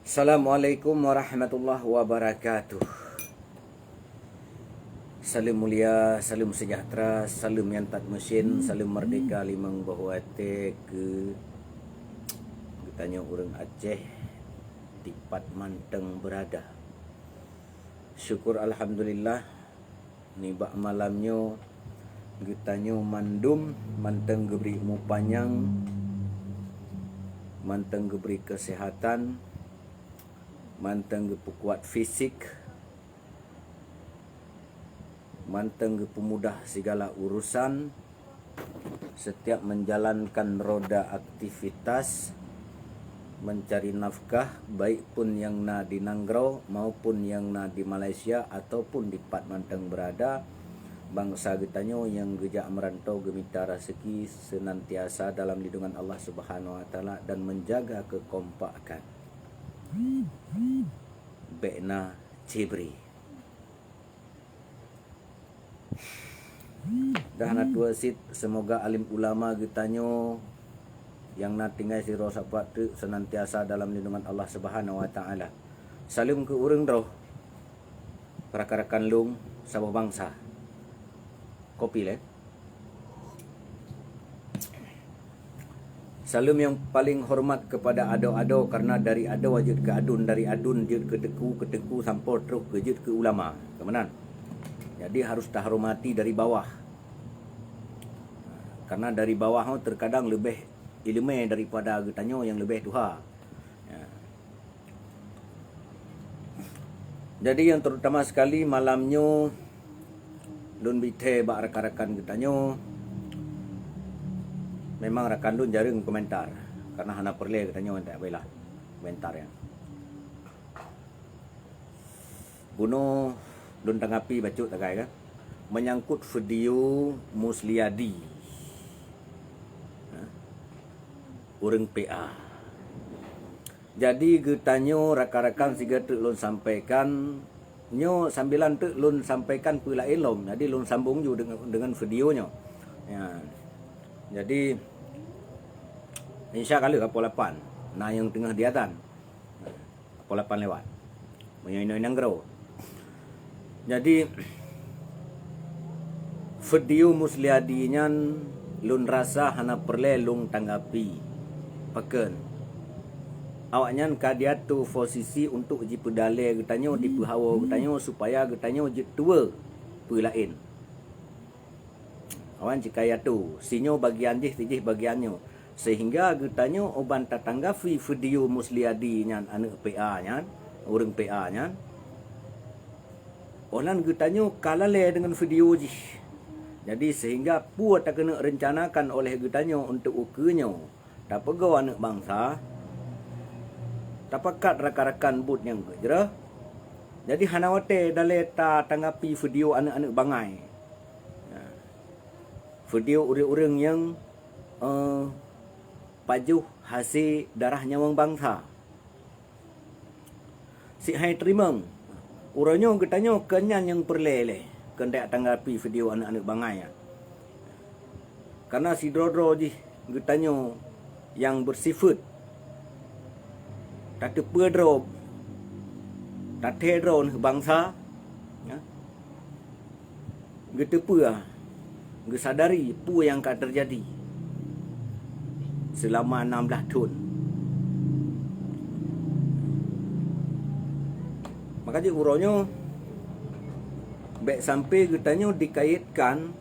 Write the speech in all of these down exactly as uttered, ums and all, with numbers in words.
Assalamualaikum warahmatullahi wabarakatuh. Saleuem mulia, saleuem sejahtera, saleuem nyang that meusin, saleuem merdeka limong boh watée keu geutanyoe ureuëng Aceh dipat mantong beurada. Syukur alhamdulillah, nibak malam nyoe geutanyoe mandum mantong geubri mupanyang, mantong geubri keuseuhatan, mantong geupeukuat fisik, mantong geupeumudah sigala urusan, setiap menjalankan roda aktivitas mencari nafkah, baik pun nyang na di nanggroe maupun nyang na di Malaysia ataupun dipat mantong beurada, bansa geutanyoe nyang geujak meuranto geumita raseuki senantiasa dalam lindungan Allah Subhanahu Wa Taala dan menjaga kekompakan. Bék na cibri. Dah na tuwoe cit, seumoga alim ulama geutanyoe nyang na tinggai sidroe sapat teuk senantiasa dalam lindungan Allah Subhanahu Wa Taala. Saleuem keu ureuëng droe, rakan-rakan lôn saboh bansa. Kopi lé. Saleuem nyang paleng horeumat keupada adoe-adoe, kareuna dari adoe jeuet keu aduen, dari aduen jeuet keu teungku, keu teungku sampoe troh keu jeuet keu ulama. Keumanan? Jadi harus tahormati dari bawah. Kareuna dari bawah nyoe teukadang leubeh ileumé daripada geutanyoe nyang leubeh tuha. Ya. Jadi nyang terutama sekali malam nyoe lôn bithée bak rakan-rakan geutanyoe. Memang rakan lôn jareueng komentar, kareuna hana peureulée geutanyoe tak bela komentar nyan. Bunoe lôn tanggapi bacut sagai kan, menyangkut video Musliadi, ha, ureuëng P A. Jadi geutanyoe rakan-rakan sigoe teuk lôn sampaikan, nyoe sambilan teuk lôn sampaikan peue laén lom. Jadi lôn sambong ju deungon, deungon video nyoe. Ya. Jadi insya Allah ka poh lapan na nyang teungoh diazan. Poh lapan lewat. Meunyoe inong nanggroe. Jadi video Musliadi nyan lôn rasa hana peureulée lôn tanggapi. Pakon? Awaknyan ka diatoe posisi untuk jipeudalée geutanyoe, dipeuhawa geutanyoe supaya geutanyoe jeuet tuwoe peue laén. Awaknyan cit ka jiatoe, sinyoe bagian jih, sijih bagian nyoe. Sehingga geutanyoe uban tatanggapi video Musliadi nyan aneuëk P A nyan, ureuëng P A nyan, oh lheueh geutanyoe ka lalée deungon video jih. Jadi sehingga peue takeuneuk reuncanakan oleh geutanyoe untuk ukeue nyoe, tapeugoe aneuëk bansa, tapakat rakan-rakan buet nyang geuh jroh. Jadi hana watée dalée tatanggapi video aneuëk-aneuëk bangai. Ya. Video ureuëng-ureuëng nyang, eh, pajoh hase darah nyawöng bansa. Sihai teurimong, uroe nyoe geutanyoe keu nyan nyang peureulée lé keuneuk tanggapi video aneuëk-aneuëk bangai nyan. Kareuna sidroe-droe jih geutanyoe nyang beusifeuet tateupeue droe, tathée droe neuh bansa, ya. Geuteupeue, geusadari peue nyang ka teujadi seulama nam blaih thon. Maka jih uroe nyoe bék sampai geutanyoe dikaitkan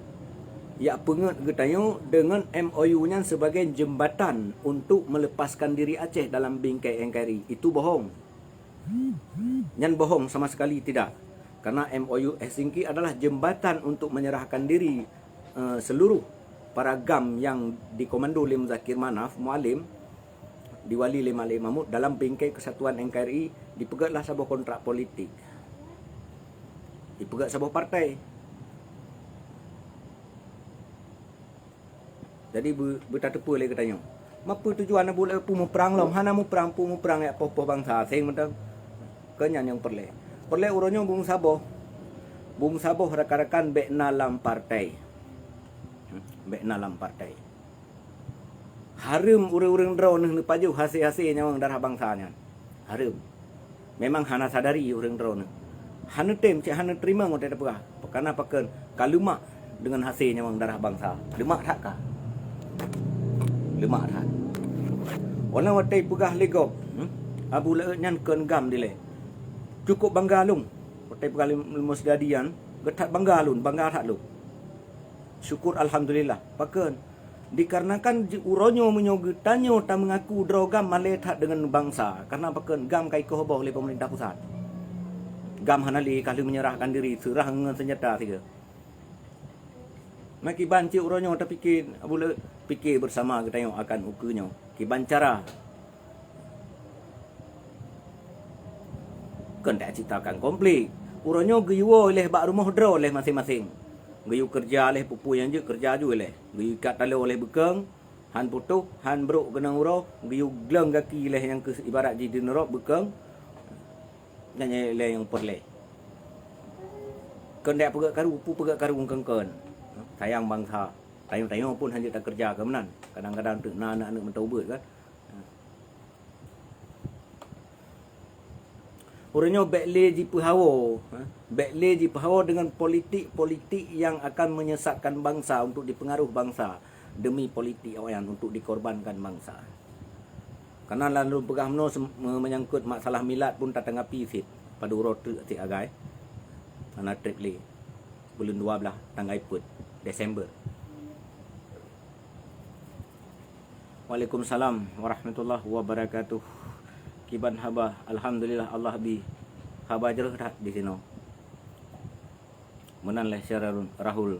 jak peungeuet geutanyoe deungon M O U nyan sebagai jeumbatan untuk meuleupaskan diri Aceh dalam bingkai N K R I. Itu bohong. Nyan bohong sama sekali tidak. Karena M O U Helsinki adalah jembatan untuk menyerahkan diri, eh, seluruh para GAM yang dikomando lé Muzakir Manaf, Mualim, diwali lé Malik Mahmud dalam bingkai kesatuan N K R I, dipeugötlah saboh kontrak politik. Dipeugöt saboh partai. Jadi beu-, beutateupeue lé geutanyoe. Ma peue tujuan Abu Lahab peue muprang lom? Hana muprang, peue muprang jak poh-poh bansa aseng mantong. Keu nyan nyang peureulée. Peureulée uroe nyoe bungsa boh. Bungsa boh rakan-rakan bék na lam partai. Hmm, bék na lam partai. Hareuem ureuëng-ureuëng droeneuh neupajoh hase-hase nyawöng darah bansa nyan. Hareuem. Memang hana sadari ureuëng droeneuh. Hana tem, cit hana teurimong watée tapeugah. Karena pakon ka leumak deungon hasé nyawöng darah bansa. Leumak that ka. Leumak that. Óh lheueh watée peugah lé gob, hmm? Abu Laôt nyan kon GAM dilée. Cukup bangga lôn. Watée peugah lé Musdadi nyan, geuh that bangga lôn, bangga that lôn. Syukur alhamdulillah. Pakon? Dikarenakan ji-, uroe nyoe meunyoe geutanyoe tameungaku droe GAM malée that deungon bansa. Karena pakon? GAM ka ikoh boh lé pemerintah pusat. GAM hana lé ka lheueh menyerahkan diri, seurah ngon senjata sigoe. Meukiban cit uroe nyoe tapike, Abu Laôt, pike bersama geutanyoe akan ukeue nyoe. Kiban cara. Kon taciptakan konflik. Uroe nyoe geuyue woe lé bak rumoh droe lé maséng-maséng. Geuyue keureuja lé peue-peue nyang jeuet keureuja ju lé. Geuyue ikat taloe lé beukeung, han putôh, han brok keunong uroe, geuyue gleueng gaki lé nyang keuh ibarat jih di nurok beukeung, nyan lé nyang peureulée. Kon dak peugét karu, peue peugét karu kon-kon. Sayang bansa. Tanyoe-tanyoe pun han jeuet takeureuja keu meunan. Kadang-kadang teuk na aneuk-aneuk meutobeut kan. Uroe nyoe bék lé jipeuhawa, ha? Bék lé jipeuhawa deungon politik-politik nyang akan menyesatkan bansa untuk dipeungaroh bansa demi politik awaknyan untuk dikorbankan bansa. Karena lam lôn peugah meunoe sem-, me-, menyangkut masalah milad pun tatanggapi cit, padub uroe treuk cit agai. Hana treb lé. Buleuen dua blaih tanggai peuet Desember. Waalaikumsalam warahmatullahi wabarakatuh. Kiban haba, alhamdulillah Allah bi haba jroh that di sinoe. Meunan lé Syarul Rahul.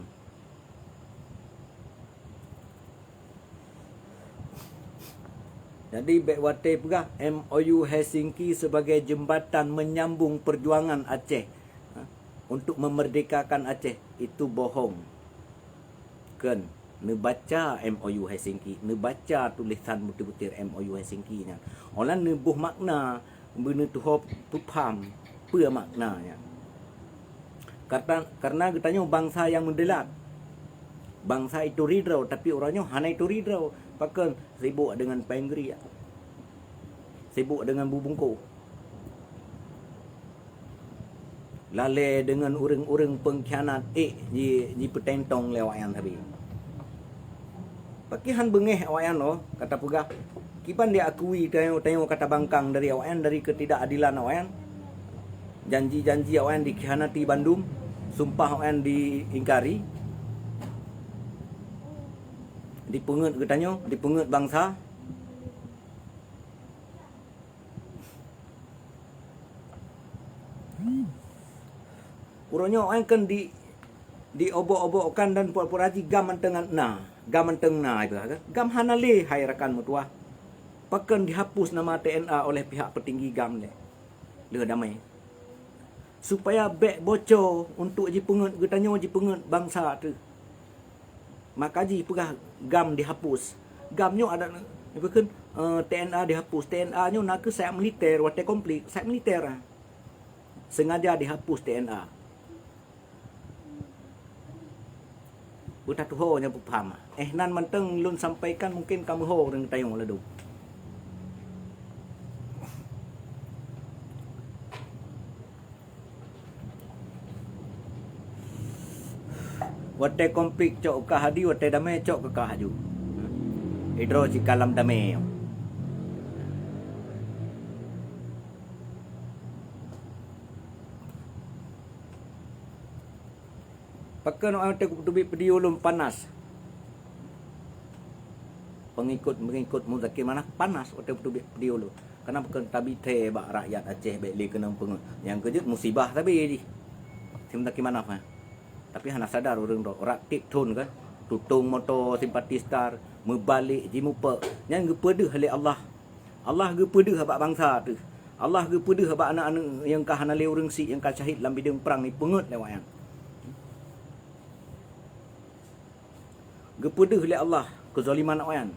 Jadi bék watée peugah M O U Helsinki sebagai jembatan menyambung perjuangan Aceh, ha, untuk memerdekakan Aceh, itu bohong. Kon, neubaca M O U Helsinki, neubaca tulisan butir-butir M O U Helsinki nyan. Óh lheueh neuboh makna, beuneutuho peupham peue makna nyan. Karena, karena geutanyoe bansa nyang meudeulat. Bansa ituri droe, tapi uroe nyoe hana ituri droe. Pakon? Sibuk deungon péng geuriek. Sibuk deungon bubungkôh. Lalée deungon ureuëng-ureuëng peungkhianat ék ji-, jipeutentong lé awaknyan sabe. Pakriban beungéh awaknyan nyoe, ka tapeugah, kiban diakui tanyoe-tanyoe ka tabangkang dari awaknyan, dari ketidakadilan awaknyan. Janji-janji awaknyan dikhianati bandum, sumpah awaknyan diingkari. Dipeungét geutanyoe, dipeungét bansa. Uroe nyoe awaknyan kon di, diobok-obokkan dan pura-pura jih GAM mantong na. GAM mantong na, ipeugah kan? GAM hana lé, hai rakan meutuwah. Pakon dihapus nama T N A oleh pihak petinggi GAM lé? Lheueh damé. Supaya bék bocor untuk jipeungét geutanyoe, jipeungét bansa teuh. Maka jipeugah GAM dihapus. GAM nyoe ada, apa kheun, eh, T N A dihapus. T N A nyoe nakeuh sayap militer, watée konflik, sayap militer. Sengaja dihapus T N A. Beutatuho nyang peupaham. Eh, nan mantong lôn sampaikan mungken ka meuho ureuëng tanyoe ladôm. Watée konflik cok ka hadi, watée damé cok ka haju. Idroe cit ka lam damé. Pakon watée kupeuteubiet video lôn panas. Pengikut-pengikut Muzakir Manaf panas watée kupeuteubiet video lôn. Karena pakon tabi thée bak rakyat Aceh bék lé keunong peungét. Nyang keujeuet musibah sabe jih. Si Muzakir Manaf, ha. Tapi hana sadar ureuëng droe. Rak tik thon kan. Tutong moto simpati star, meubalek jimupeuk. Nyan geupeudeuh lé Allah. Allah geupeudeuh bak bansa teuh. Allah geupeudeuh bak aneuk-aneuk nyang ka hana lé ureuëng syiek nyang ka syahid lam bideueng prang jipeungét lé awaknyan. Geupeudeuh lé Allah keuzaliman awaknyan.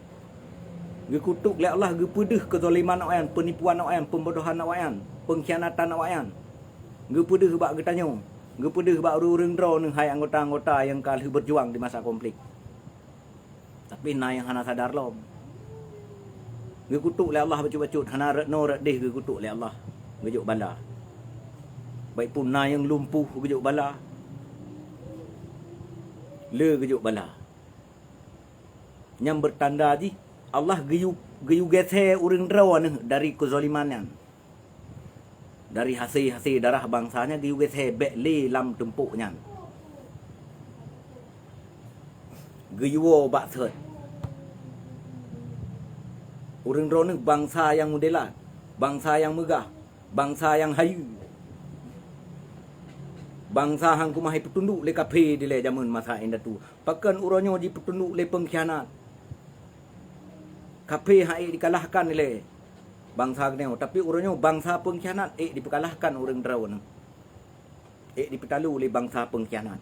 Geukutok lé Allah geupeudeuh keuzaliman awaknyan, peunipuan awaknyan, pembodohan awaknyan, pengkhianatan awaknyan. Geupeudeuh bak geutanyoe, geupeudeuh bak ureuëng-ureuëng droeneuh hai anggota-anggota nyang ka lheueh beujuang di masa konflik. Tapi na nyang hana sadar lom. Geukutok lé Allah bacut-bacut, hana rot noe rot déh geukutok lé Allah. geujok bala. Baik pun na nyang lumpuh geujok bala, le geujok bala. Nyang beutanda jih Allah geuyue, geuyue geuseue ureuëng droe neuh dari keuzaliman nyan. Dari hasé-hasé darah bansa nyan geuyue geuseue bék lé lam tumpok nyan. Geuyue bak sot. Ureuëng droe neuh bansa nyang meudelat, bansa nyang meugah, bansa nyang hayeue. Bansa hang kumahe peutunduk lé kaphé dilée jameun masa indatu. Pakon uroe nyoe jipeutunduk lé peungkhianat. Kaphé han ék dikalahkan lé bansa geutanyoe, tapi uroe nyoe bansa peungkhianat ék dipeukalahkan ureuëng droe neuh. Ék dipeutalu lé bansa peungkhianat.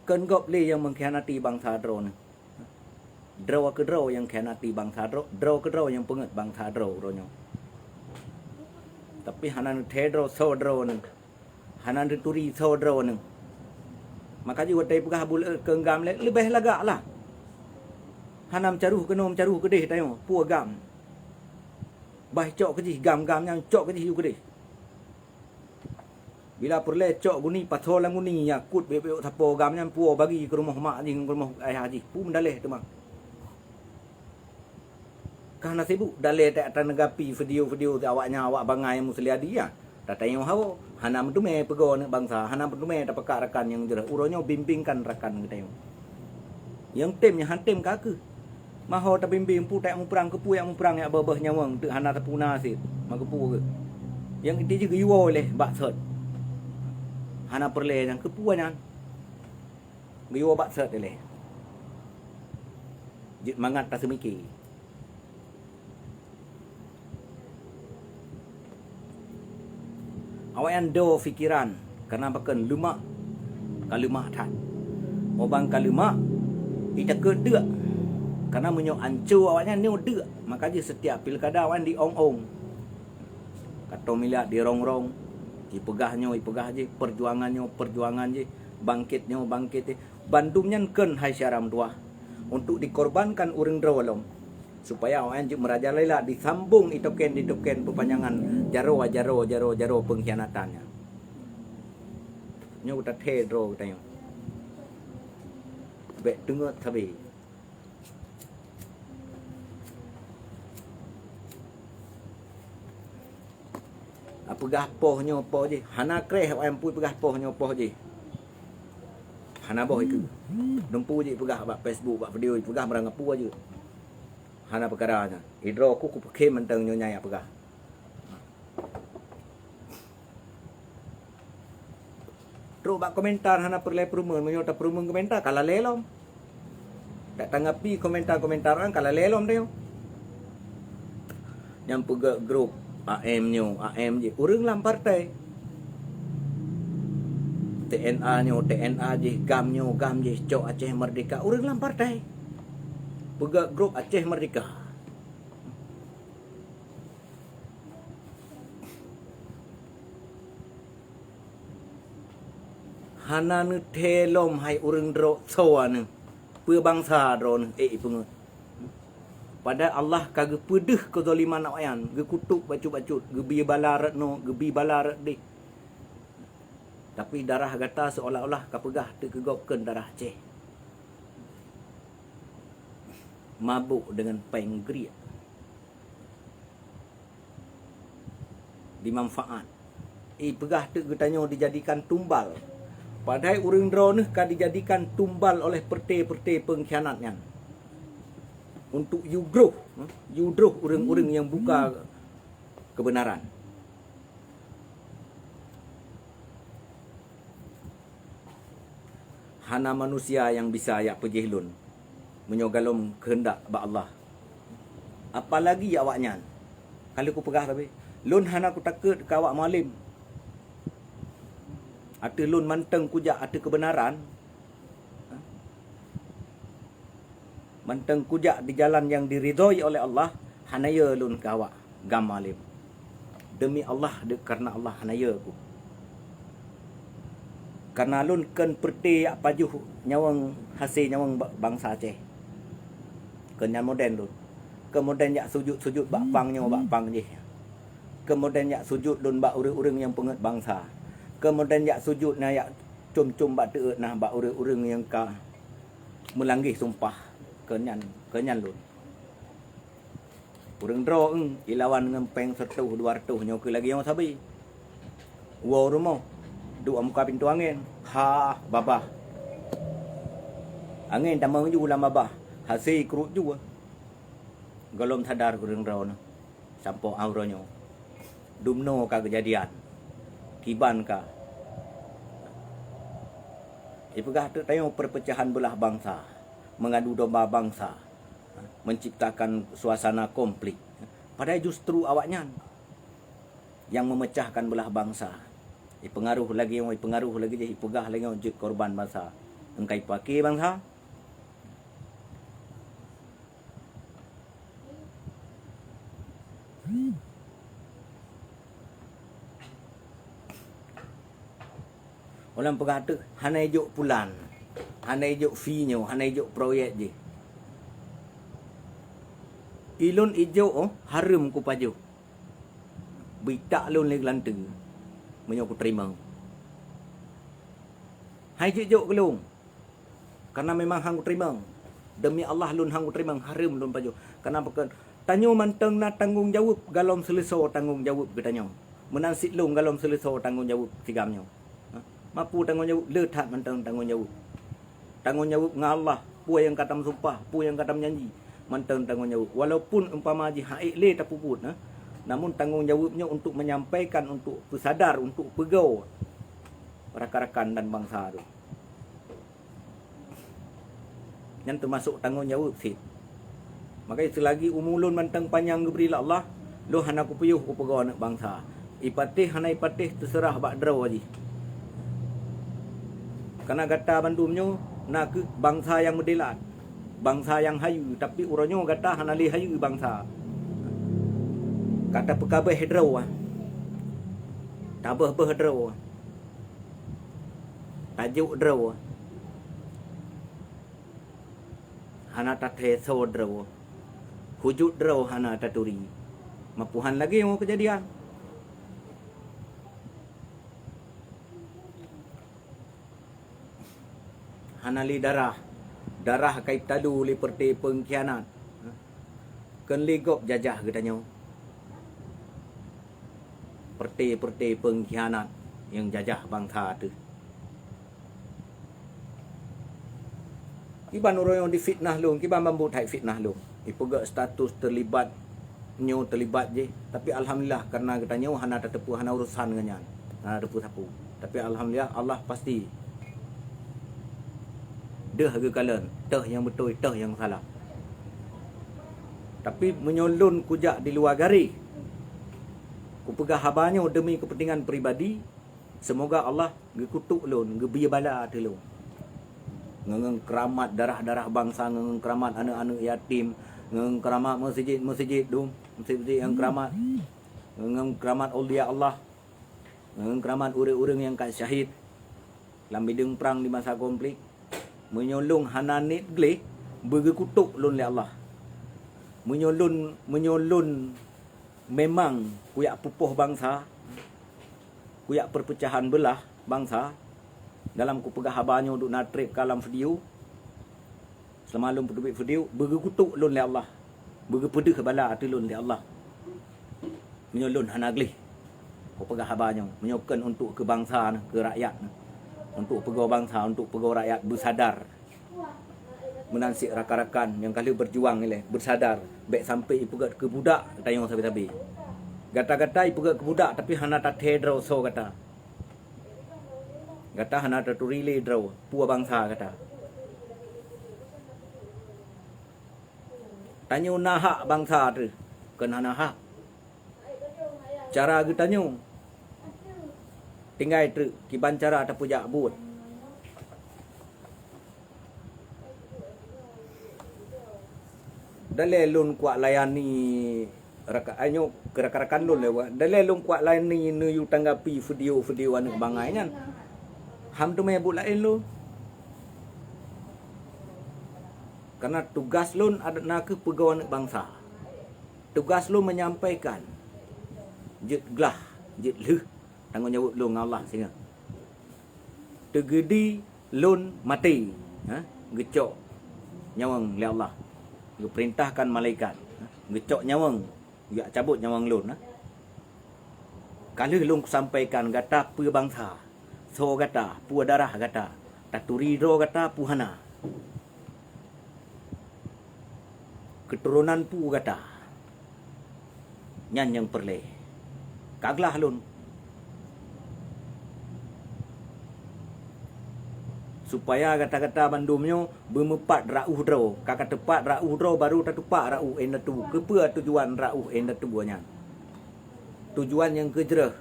Kon gob lé nyang mengkhianati bansa droe neuh. Droe keudroe nyang khianati bansa droe, droe keudroe nyang peungét bansa droe uroe nyoe. Tapi hana neuthée droe soe droe neuh. Hana neuturi soe droe neuh. Maka jih watée peugah buleue keu gam lé, leubeh lagak lah. Hana meucaroh keunoe meucaroh keudeh tanyoe, peue gam. Bah cok keujih gam-gam nyang cok keujih yue keudeh. Bila peureulée cok guni, pasoe lam guni, ya kut bék-bék sapoe gam nyan puwoe bagi keu rumoh mak jih ngon keu rumoh ayah jih. Peue meudaleh teuma. Ka hana sibuk daleh that taneugapi video-video awaknyan awak bangai Musliadi nyan. Tatanyoe hawa, hana meuteumé peugoe aneuk bansa, hana meuteumé tapeugah rakan nyang jroh. Uroe nyoe bimbingkan rakan geutanyoe. Nyang tem nyan han tem ka keuh. Maho tabimbing peue tajak muprang, keupeue jak muprang jak beubaih nyawöng teuk hana tapuna cit. Ma keupeue geuh. Nyang inti jih geuyue lé bak sot. Hana peureulée nyan keupeue nyan. Geuyue bak sot lé. Jeuet mangat taseumiké. Awaknyan do pikeran, kana pakon leumak, ka leumak that. Obang ka leumak, itakot deuk. Kana meunyoe anco awaknyan nyoe deuk, maka jih setiap pilkada awaknyan diong-ong. Katong milat dirong-rong, ipeugah nyoe, ipeugah jih, perjuangan nyoe, perjuangan jih, bangkét nyoe, bangkét jih. Bandum nyan kon hai syara meutuwah, untuk dikorbankan ureuëng droe lom. Supaya awaknyan jeuet meurajalela disambong itoken-itoken peupanjangan jaroe-jaroe, jaroe-jaroe peungkhianatan nyan. Nyoe tathée droe geutanyoe. Bék teungeut sabe. Apeugah poh nyoe poh jih, hana kreh awaknyan peue peugah poh nyoe poh jih. Hana boh ikeue. Dumpu jih peugah bak Facebook, bak video, peugah meurangkapeue jeuet. Hana peukara nyan. Idroe ku kupeukhem mantong nyoe nyang peugah. Trok bak komentar hana peureulée peureumeun, meunyoe tapeureumeun komentar ka lalée lom. Dak tanggapi komentar-komentar ureuëng ka lalée lom teuh. Nyang peugét grup A M nyoe, A M jih ureuëng lam partai. T N A nyoe, T N A jih, gam nyoe, gam jih, cok Aceh Merdeka, ureuëng lam partai. Peugét grup Aceh Merdeka. Hana neuthée lom hai ureuëng droe soe neuh, peue bansa droe neuh ék ipeungét. Padahai Allah ka geupeudeuh keuzaliman awaknyan, geukutok bacut-bacut, geubi bala rot noe, geubi bala rot deh. Tapi darah gata seolah-olah ka peugah teukeugop keu darah Aceh. Mabök deungon péng griek. Dimanfaat. Ipeugah teuk geutanyoe dijadikan tumbal. Padahai ureuëng droeneueh ka dijadikan tumbal oleh peureuté-peureuté peungkhianat nyan. Untuk yue droh, yue droh ureuëng-ureuëng nyang buka keubeunaran. Hana manusia nyang bisa jak peujéh lôn, meunyoe gohlom keuheundak bak Allah. Apalagi awaknyan. Ka lheueh kupeugah sabe, lôn hana kutakot keu awak mualém. Ateueh lôn mantong kujak ateueh keubeunaran. Mantong kujak di jalan nyang diridhoi oleh Allah, hana yö lôn keu awak gam mualém. Deumi Allah, deuh kareuna Allah hana yö ku. Kareuna lôn kon peureuté jak pajoh nyawöng, hasé nyawöng ba-, bansa Aceh. Kon nyan modern lôn. Kon modern jak sujut-sujut bak pang nyoe, bak pang jéh. Keumudian jak sujut lôn bak ureuëng-ureuëng nyang peungeut bansa. Keumudian jak sujut na jak com-com bak teuôt na bak ureuëng-ureuëng nyang ka meulanggeh sumpah. Keunyan, keunyan lôn. Ureuëng droe, eng, ilawan ngon péng siratoh dua ratoh nyoe keu lagée nyoe sabe. Woe rumoh, duek muka pintoe angén, ha babah. Angén tamong ju lam babah, hase kruet ju. Gohlom sadar ureuëng droe nyoe. Sampoe uroe nyoe. Dumnoe ka keujadian. Kiban ka. Ipeugah teuk tanyoe perpecahan beulah bansa, mengadu domba bansa, menciptakan suasana konflik. Padahai justru awaknyan nyang memecahkan beulah bansa. Ipeungaruh lagée nyoe, ipeungaruh lagée jih, ipeugah lagée nyoe jeuet korban bansa. Engkai pake bansa. Ulang peugah teuk, hana ijok pulan, hana ijok fee nyoe, hana ijok proyek jih. Ilôn ijok, oh, hareuem kupajoh. Beuitak lôn lé geulanteue, meunyoe kuteurimong. Hai jijok keu lôn. Karena memang han kuteurimong. Demi Allah lôn han kuteurimong, hareuem lôn pajoh. Karena pakon, tanyoe mantong na tanggong jaweueb galom seuleusoe tanggong jaweueb geutanyoe. Meunan sit lôn galom seuleusoe tanggong jaweueb sigam nyoe. Ha? Mapu tanggong jaweueb, le that mantong tanggong jaweueb. Tanggong jaweueb ngon Allah, peue nyang ka tameusumpah, peue nyang ka tameujanji, mantong tanggong jaweueb. Walaupun umpama jih han ék lé tapeubuet, ha? Namun tanggong jaweueb nyoe untuk menyampaikan, untuk peusadar, untuk peugoe rakan-rakan dan bansa tu. Nyan teumasok tanggong jaweueb sit. Maka selagi umu lôn mantong panyang geubri lé Allah, lôn hana kupiôh kupeugoe aneuëk bansa. Ipatéh hana ipatéh teuseurah bak droe jih. Karena gata bandum nyoe na kheueh bansa nyang meudilat, bansa nyang hayeue, tapi uroe nyoe gata hana lé hayeue bansa. Ka tapeukabeh droe, tabeuh-beuh droe. Tajok droe. Hana tathee soe droe. Hujut droe hana taturi. Mapuhan lagée nyoe keujadian. Hana lé darah. Darah ka italu lé peureuté peungkhianat. Kheun lé gob jajah geutanyoe. Peureuté-peureuté peungkhianat nyang jajah bansa teuh. Kiban uroe nyoe difitnah lôn, kiban ban buet hai fitnah lôn. Ipeugah status teulibat nyoe teulibat jih. Tapi alhamdulillah, karena geutanyoe hana tateupeue, hana urusan ngon nyan. Hana tateupeue sapeue. Tapi alhamdulillah, Allah pasti deuh geukalon, toh nyang beutôi, toh nyang salah. Tapi meunyoe lôn kujak di luwa garéh, kupeugah haba nyoe demi keupeuntengan pribadi, seumoga Allah geukutok lôn, geubri bala ateueh lôn. Ngon, ngon keuramat darah-darah bansa, ngon, ngon keuramat aneuëk-aneuëk yatim, ngon, ngon keuramat meuseujid-meuseujid dum, meuseujid nyang keuramat, ngon, ngon keuramat aulia Allah, ngon, ngon keuramat ureuëng-ureuëng nyang ka syahid lam bideueng prang di masa konflik. Meunyoe lôn hana niet gleh, beugeukutôk lôn lé Allah. Meunyoe lôn, meunyoe lôn memang kuyak pupoh bansa, kuyak perpecahan beulah bansa, dalam kupeugah haba nyoe duek na treb ka lam video, seulama lôn peuteubiet video, beugeukutôk lôn lé Allah. Beugeupeudeuh bala ateueh lôn lé Allah. Meunyoe lôn hana gleh kupeugah haba nyoe, meunyoe kon untuk keu bansa nyoe, keu rakyat nyoe, untuk peugoe bansa, untuk peugoe rakyat beusadar. Meunan cit rakan-rakan nyang ka lheueh beujuang ilée, beusadar, bék sampoe ipeugét keu budak tanyoe sabe-sabe. Gata-gata ipeugét keu budak, tapi hana tathee droe soe gata. Gata hana taturi lé droe peue bansa gata. Tanyoe na hak bansa teuh, kon hana hak. Cara geutanyoe tinggai treuk kiban cara tapeujak buet. Dalé lôn kuak layani raka-, ai nyoe keu rakan-rakan lôn lewat. Dalé lôn kuak layani neuyue tanggapi video-video aneuëk bangai nyan. Ham teumé buet laén lôn. Karena tugas lôn adat na kheueh peugoe aneuëk bansa. Tugas lôn menyampaikan. Jeuet glah, jeuet lheueh tanggong jaweueb lôn ngon Allah singoh. Teugeudi lôn maté, ha? Geucok nyawöng lé Allah. Geupeurintahkan malaikat, ha? Geucok nyawöng, jak cabot nyawöng lôn, ha? Ka lheueh lôn kusampaikan gata peue bansa, soe gata, peue darah gata, taturi droe gata peue hana. Keuturonan peue gata? Nyan nyang peureulée. Ka glah lôn. Supaya gata-gata bandum nyoe beumeupat rauh droe. Ka kateupat rauh droe, baru tatupak rauh indatu. Keupeue tujuan rauh indatu nyan? Tujuan nyang keujreuh.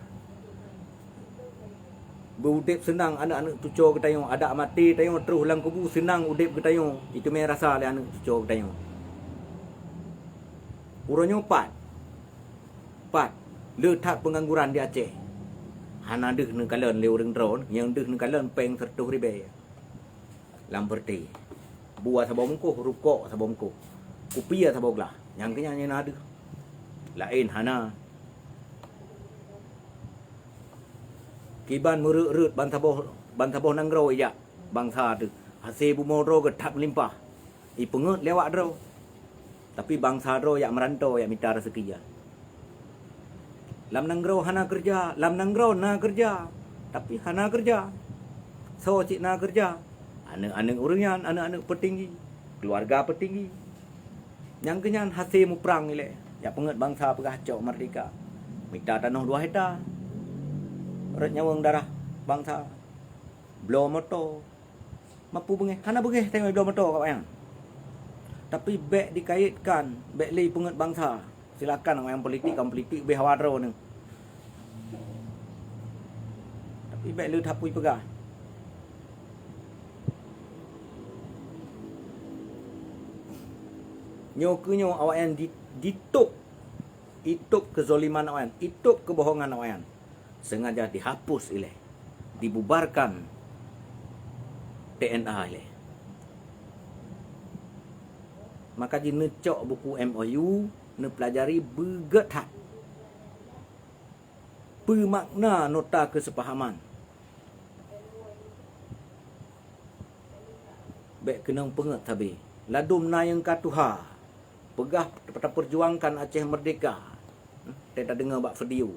Beu-udeb seunang aneuëk-aneuëk cucoe geutanyoe, adak maté tanyoe troh lam kubu seunang udeb geutanyoe, iteumé rasa lé aneuëk cucoe geutanyoe. Uroe nyoe pat, pat, le that peungangguran di Aceh. Hana deuh neukalon lé ureuëng droe, nyang deuh neukalon péng siratoh ribée. Lam peureute. Bua saboh mungkoh, rukok saboh mungkoh. Kupi saboh glah. Nyang keunyan nyang na deuh. Laén hana. Kiban meureuet-reuet bansaboh, bansaboh nanggroe ijak bansa teuh. Hasé bumoe droe geuthab meulimpah. Ipeungeuet lé awak droe. Tapi bansa droe jak meuranto, jak mita raseuki, ya. Lam nanggroe hana keureuja, lam nanggroe na keureuja, tapi hana keureuja. Soe cit na keureuja? Aneuëk-aneuëk ureuëng nyan, aneuëk-aneuëk peutinggi, keuluwarga peutinggi. Nyang keunyan hasé muprang ilée, jak peungeuet bansa peugah cok meurdehka. Mita tanoh dua hekta. Rot nyawöng darah bansa. Bloe moto. Mapu beungéh, hana beungéh tanyoe bloe moto kawak nyan. Tapi bék dikaitkan, bék lé peungeuet bansa. Silakan awak nyang politik, kaum politik ubé hawa droe nyoe. Tapi bék le that peue peugah. Nyoe keu nyoe awak nyan di, ditôb, itôb keuzoliman awak nyan, itôb keubohongan awak nyan. Sengaja dihapus ilée, dibubarkan T N A ilée. Maka jih neucok buku M O U, neupeulajari beugét that. Peue makna nota keuseupahaman? Bék keunong peungét sabe. Ladôm na nyang ka tuha, peugah tapeujuangkan Aceh meurdehka. Teuka tadeungoe bak video.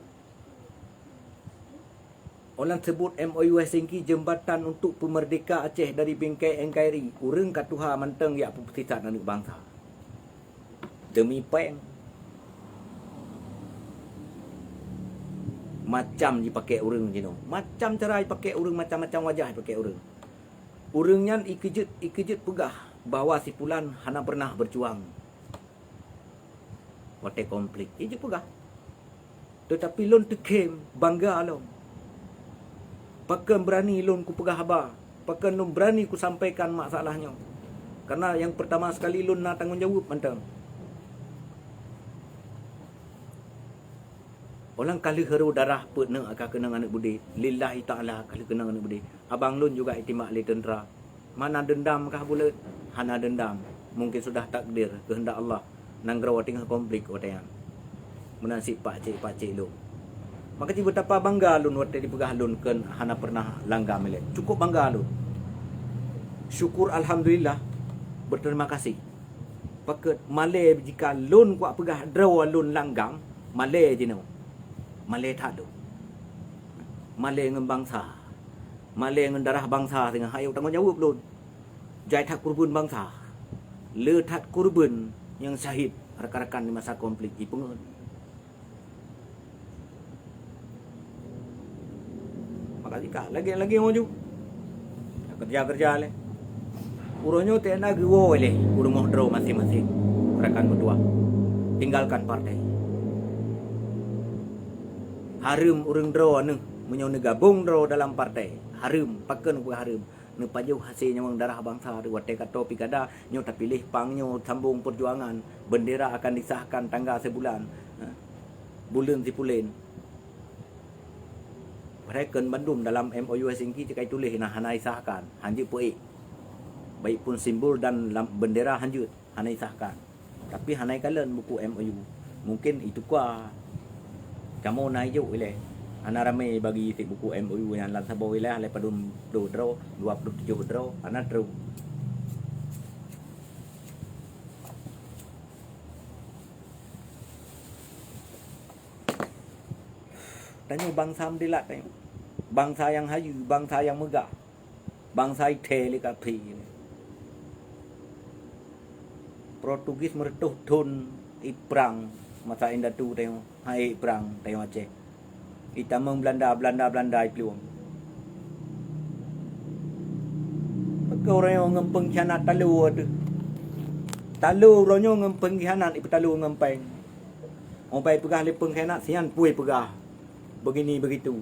Óh lheueh seubut M O U Helsinki, jeumbatan untuk peumeurdehka Aceh dari bingkai N K R I, ureuëng ka tuha mantong jak peupeusisat aneuëk bansa. Deumi péng. Macam jipaké ureuëng jinoe. Macam cara jipaké ureuëng, macam-macam wajah jipaké ureuëng. Ureuëng nyan ikeujeuet, ikeujeuet peugah bahwa si pulan hana pernah beujuang watée konflik. Ijeuet peugah. Teutapi lôn teukhém bangga lom. Pakon beurani lôn kupeugah haba, pakon lôn beurani kusampaikan masalah nyoe. Karena nyang peurtama sekali lôn na tanggong jaweueb mantong. Óh lheueh ka lheueh harôh darah peuet neuh ka keunong aneuëk beudé. Lillahi ta'ala ka lheueh keunong aneuëk beudé. Abang lôn juga itimbak lé teuntra. Mana dendam kah buleuen? Hana dendam. Mungkin sudah takdir, keuheundak Allah. Nanggroe teungoh konflik watée nyan. Meunan cit pakcik-pakcik lôn. Maka cit beutapa bangga lôn watée jipeugah lôn kheun hana pernah langgam ilée. Cukup bangga lôn. Syukur alhamdulillah. Berterima kasih. Pakon malée jika lôn kupeugah droe lôn langgam, malée jinoe. Malée that lôn. Malée ngon bansa. Malée ngon darah bansa singoh hayeu tanggong jaweueb lôn. Jai that keureubeuen bansa. Le that keureubeuen nyang syahid rakan-rakan di masa konflik jipeungeuet. Maka jika lagée-lagée maju. Keureuja-keureuja lé. Uroe nyoe T N A geuwoe lé u rumoh droe maséng-maséng. Rakan meutuah. Tinggalkan partai. Hareuem ureuëng droe neuh meunyoe neugabong droe dalam partai. Hareuem, pakon keu hareuem. Neupajoh hasé nyawöng darah bansa teuh watée ka toe pilkada nyoe tapiléh pang nyoe sambong peujuangan, beundera akan disahkan tangga sibulan, ha, buleuen sipulen. Padahai kheun bandum dalam M O U Helsinki cit ka ituléh na hana disahkan, hanjeuet peuék. Baik pun simbol dan lam beundera hanjeuet. Hana isahkan. Tapi hana ikalon buku M O U. Mungkin ituka. Kamoe na ijok ilée. Hana ramé bagi sit buku M O U nyan lam saboh wilayah lhée padum ploh droe, dua ploh tujoh droe, hana trok. Tanyoe bansa meudilat tanyoe. Bansa nyang hayeue, bansa nyang meugah. Bansa ithée lé kafé. Portugis meureutoh thon iprang masa indatu tanyoe, hai iprang tanyoe Aceh. Itamong Belanda, Belanda, Belanda iplueng. Maka ureuëng nyoe ngon peungkhianat talo teuh. Talo uroe nyoe ngon peungkhianat ipeutalo ngon péng. Obai peugah lé peungkhianat sian pui peugah begini begitu.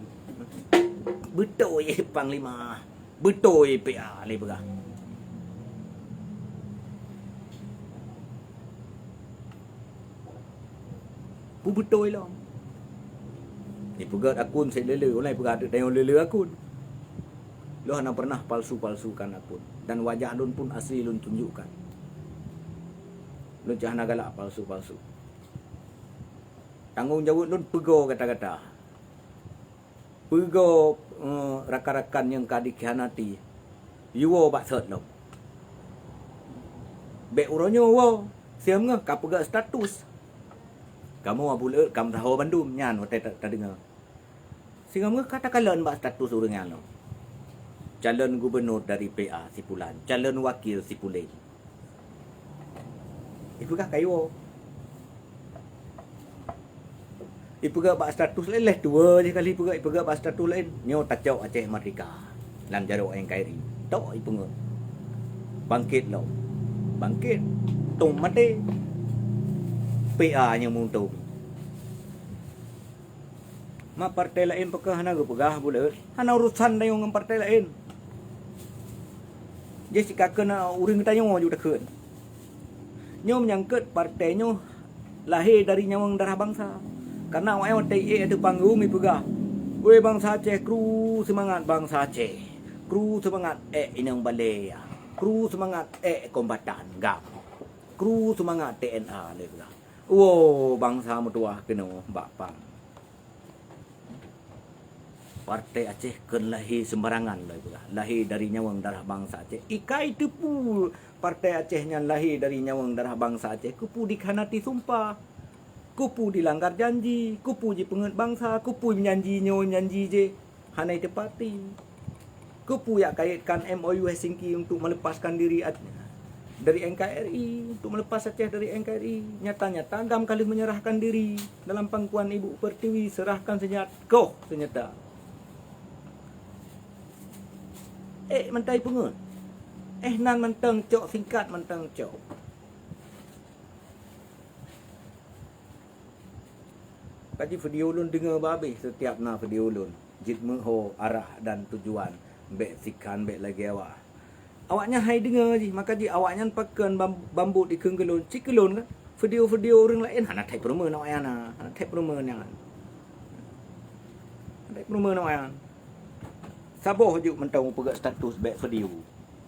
Beutôi Panglima. Beutôi P A lé peugah. Peubeutôi lom. Ipeugét akun sit lé-lé, ulai peugah teuk tanyoe lé-lé akun. Lôn hana pernah palsu-palsukan akun dan wajah lôn pun asli lôn tunjukkan. Lôn cit hana galak palsu-palsu. Tanggong jaweueb lôn peugo gata-gata. Peugo, eh, rakan-rakan nyang ka dikhianati, yuwoe bak sot lom. Bék uroe nyoe woe, siom ngeuh ka peugét status. Kamoe Abu Leuet ka meusaho bandum nyan watée ta-, tadeungoe. Siom ngeuh ka takalon bak status ureuëng nyan lom. Calon gubunur dari P A si pulan, calon wakil si pulen. Ipeugah kayo. Ipeugah bak status laén, lheueh tuwoe jih kali ipeugah, ipeugah bak status laén. Nyoe tacok Aceh Merdeka lam jaroe N K R I. Tok ipeungeuet. Bangkét lom. Bangkét. Tông maté. P A nyang meuuntông. Ma partai laén pakon hana geupeugah buleuen, hana urusan tanyoe ngon partai laén. Jih sikakeun ureuëng tanyoe ju takheun. Nyoe menyangkut partai nyoe lahé dari nyawöng darah bansa. Karena awaknyan watée ék ateueh panggong ipeugah, "Wé bansa Aceh, kru seumangat bansa Aceh. Kru seumangat ék inong balée. Kru seumangat ék kombatan gam. Kru seumangat T N A," lé peugah. Woe bansa meutuwah keunoe bak pang. Partai Aceh kon lahé seumbarangan lagée peugah, lahé dari nyawöng darah bansa Aceh. Ikai teupeu Partai Aceh nyan lahé dari nyawöng darah bansa Aceh, keupeue dikhianati sumpah, keupeue dilanggar janji, keupeue jipeungeuet bansa, keupeue janji nyoe janji jéh. Hana teupati. Keupeue jak kaitkan M O U Helsinki untuk melepaskan diri Ac-, dari N K R I, untuk melepas Aceh dari N K R I? Nyata-nyata gam ka lheueh menyerahkan diri dalam pangkuan Ibu Pertiwi, serahkan senjat-, koh senjata. Eh, mantai peungeuet. Eh, nan mantong cok, singkat mantong cok. Kaji video lôn deungoe babeh setiap na video lôn. Jeuet meuho arah dan tujuan, bék sikhan, bék lagée awak. Awaknyan hai deungoe jih, maka jih awaknyan pakon bam-, bambot dikheun keu lôn, cit keu lôn kan. Video-video ureuëng laén hana that peurumeuen awaknyan na, hana that peurumeuen nyan. Hana that peurumeuen awaknyan. Saboh jeuet mantong peugah status bék video.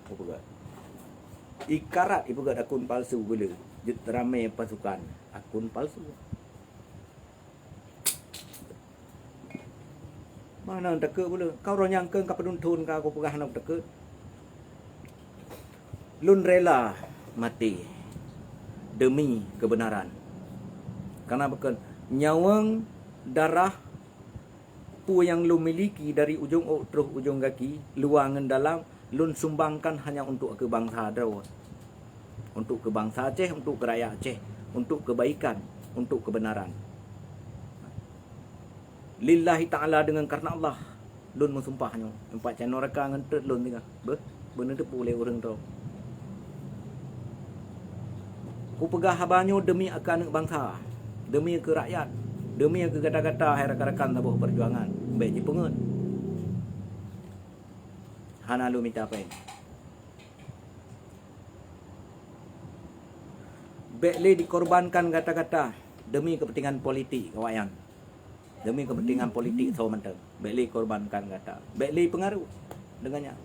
Peugah. Ikarat ipeugah akun palsu gule, jeuet ramé pasukan akun palsu. Mana takut pula? Kau orang nyang keu ka peununton ka aku peugah aneuk takut. Lôn rela maté demi kebenaran. Karena bukan nyawöng darah peue nyang lôn miliki dari ujong ôk troh ujong gaki, luwa ngon dalam, lôn sumbangkan hanya untuk keu bansa droe. Untuk keu bansa Aceh, untuk keu rakyat Aceh, untuk kebaikan, untuk kebenaran. Lillahi ta'ala deungon karena Allah, lôn meusumpah nyoe. Empat canoe raka ngon treuk lôn tinggai. Beuh, beuneuteupeu lé ureuëng droe. Kupeugah haba nyoe demi keu aneuk bansa, demi keu rakyat, demi keu gata-gata hai rakan-rakan saboh peujuangan. Bék jipeungeuet. Hana lôn mita péng. Bék lé dikorbankan gata-gata demi kepentingan politik awaknyan. Demi kepentingan politik soe mantong. Bék lé korbankan gata. Bék lé pengaruh dengan nyan.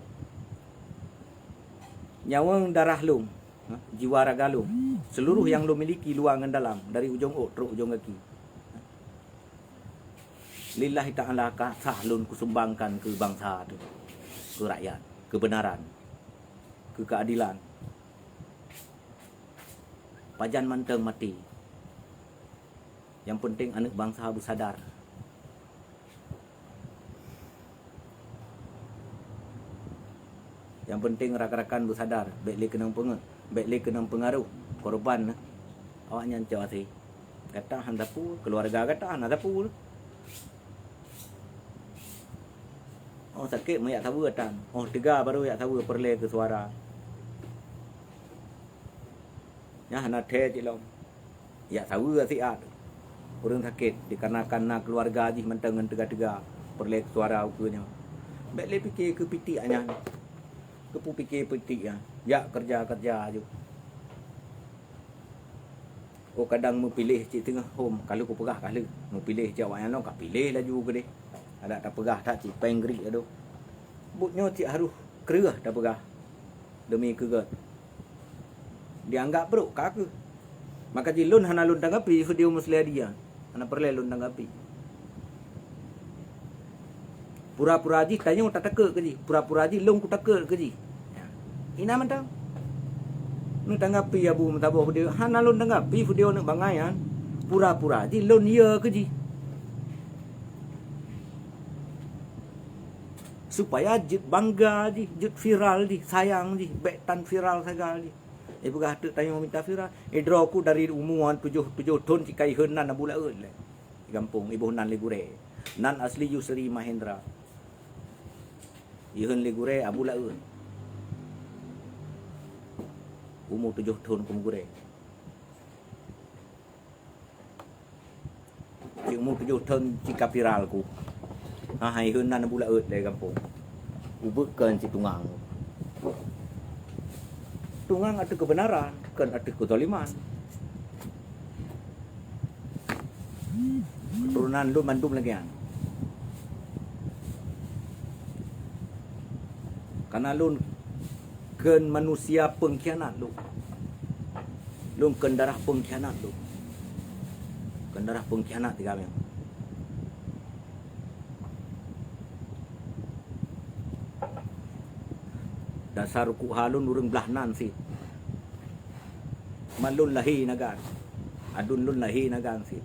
Nyawöng darah lôn, ha, jiwa raga lôn, seluruh nyang lôn miliki luwa ngon dalam, dari ujong ôk trok ujong gaki. Lillahi ta'ala ka sah lôn kusumbangkan keu bansa tu, keu rakyat, keubeunaran, keu keuadilan. Pajan mantong maté. Nyang peunteng aneuëk bansa beusadar. Nyang peunteng rakan-rakan beusadar, bék lé keunong peunge-, bék lé keunong peungaroh korban na. Awaknyan cok até. Gata hana sapeue, keuluwarga gata hana sapeue. Oh sakét meuyak saweue tan. Oh teuga barô yak saweue peureulée keu suara. Nyan hana thée cit lom. Yak saweue siat ureuëng sakét dikarenakan na keuluwarga jih mantong ngon teuga-teuga peureulée keu suara ukeue nyoe. Bék lé pike keu pitiek nyan. Keupeue pike pitiek nyan? Jak keureuja-keureuja aju. Oh kadang meupiléh cit teungoh hom, ka lheueh kupeugah ka lheueh. Meupiléh cit awaknyan lom ka piléh laju keudeh. Adak tapeugah that cit péng grik adoh. Buet nyoe cit harôh kreueh tapeugah. Demi keu gét. Dianggap brok ka keuh. Maka jih lôn hana lôn tanggapi video Musliadi nyan. Hana peureulée lôn tanggapi. Pura-pura jih tanyoe tatakot keu jih, pura-pura jih lôn kutakot keu jih. Inan mantong. Neutanggapi Abu Meusaboh video, hana lôn tanggapi video aneuëk bangai nyan. Pura-pura jih lôn ye keu jih. Supaya jeuet bangga jih, jeuet viral jih, sayang jih, bék tan viral sagai jih. Ipeugah teuk tanyoe mita viral. Idroe ku dari umu tujoh, tujoh thon cit ka iheun nan Abu Laôt lé. Di gampông iboh nan lé gurée. Nan asli Yusri Mahendra. Iheun lé gurée Abu Laôt. Umu tujoh thon ku meugurée. Cit umu tujoh thon cit ka viral ku. Ha hai heun nan Abu Laôt lé gampông. Ubeut kön cit tungang. Tungang ateueh keubeunaran, kön ateueh keuzaliman. Keuturonan lôn mandum lagée nyan. Karena lôn kön manusia peungkhianat lôn. Lôn kön darah peungkhianat lôn. Kön darah peungkhianat tiga meng. Dasar ruku ha lôn ureuëng blah nan sit. Man lôn lahé nagan. Adun lôn lahé nagan sit.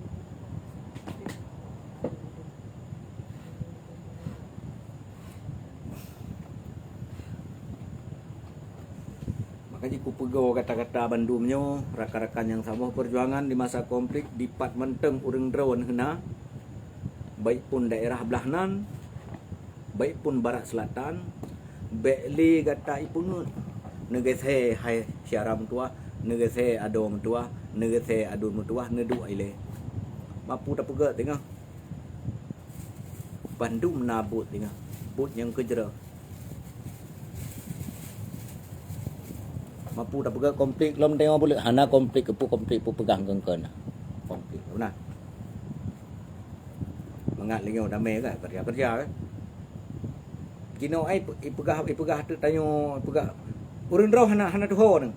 Maka jih kupeugoe kata-kata bandum nyoe, rakan-rakan nyang saboh peujuangan di masa konflik dipat mantong ureuëng droe heuna, baik pun daerah blah nan, baik pun barat selatan, bék lé gata ipeungeut. Neugeusé hai syara meutuwah, neugeusé adoe meutuwah, neugeusé adun meutuwah, neuduek ilée. Mapu tapeugét teungoh. Bandum na buet teungoh. Buet nyang keujroh. Mapu tapeugah konflik lom teungoh buleuk, hana konflik, keupeue konflik, peue peugah keu-keu na. Konflik na. Mangat linyoe damé kan, kerja-kerja kan. Jinoe ai ipeugah, ipeugah teuk tanyoe, ipeugah ureuëng droe hana, hana tuho nyoe.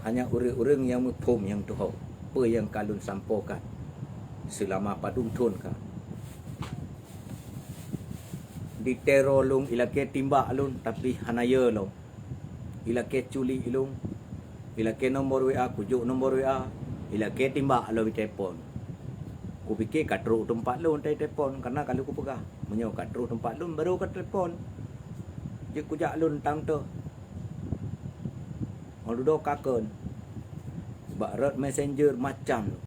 Hanya ureuëng-ureuëng nyang muphom nyang tuho peue nyang ka lôn sampoekan seulama padum thon ka. Ditero lôn ilakée timbak lôn, tapi hana yö lom. Ilakée culik lôn, ilakée nomor W A, kujok nomor W A, ilakée timbak lom itelepon. Kupike ka trok teumpat lôn itelepon, karena ka lheueh kupeugah, meunyoe ka trok teumpat lôn, baru ka telepon. Jeuet kujak lôn tang toh. Ngon dudoe ka kön. Bak rot messenger macam lôn.